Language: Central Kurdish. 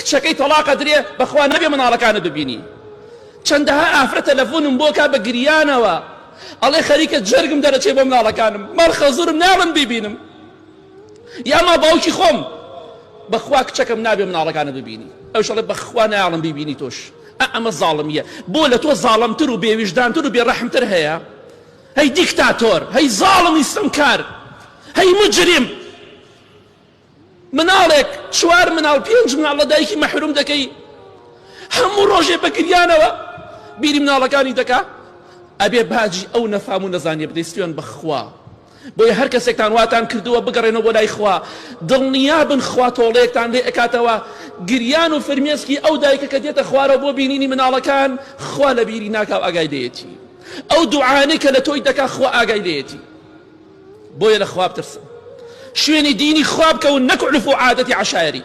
کچەکەی تەڵاق ئەدرێ بەخوا نابێ مناڵەکانت ببینی. چەندەها ئافرەت تەلەفونم بۆ کا بە گریانەوە ئەڵێ خەریکە جەرگم دەرەچێ بۆ مناڵەکانم ماڵ خەزورم ناڵم بیبینم یا ما باوکی خۆم بەخوا کچەکەم نابێ مناڵەکانت ببینی ئەوش ئەڵێ بەخوا نایاڵم بیبینی تۆش ئەمە زاڵمیە بۆ لە تۆ زاڵمتر و بێویژدانتر و بێڕەحمتر هەیە هەی دیکتاتۆر هەی زاڵمی ستەمکار هەی مجرم مناڵێک چوار مناڵ پێنج مناڵ لە دایکی مەحروم دەکەی هەموو ڕۆژێ بە گریانەوە بیری مناڵەکانی دەکا ئەبێ باجی ئەو نەفام و نەزانیە بدەی سوێن بەخوا بۆیە هەر کەسێکتان واتان کردووە بگەڕێنەوە بۆ لای خوا دڵنیا بن خوا تۆڵەیەکتان لێ ئەکاتەوە گریان و فرمێسکی ئەو دایکە کە دێتە خوارەوە بۆ بینینی مناڵەکان خوا لە بیری ناکا و ئاگای لێیەتی ئەو دوعانەی کە لە تۆی دەکا خوا ئاگای لێیەتی بۆیە لە خوا بترسن شوێنی دینی خوا بکەون نەک عرف و عادەتی عەشایەری.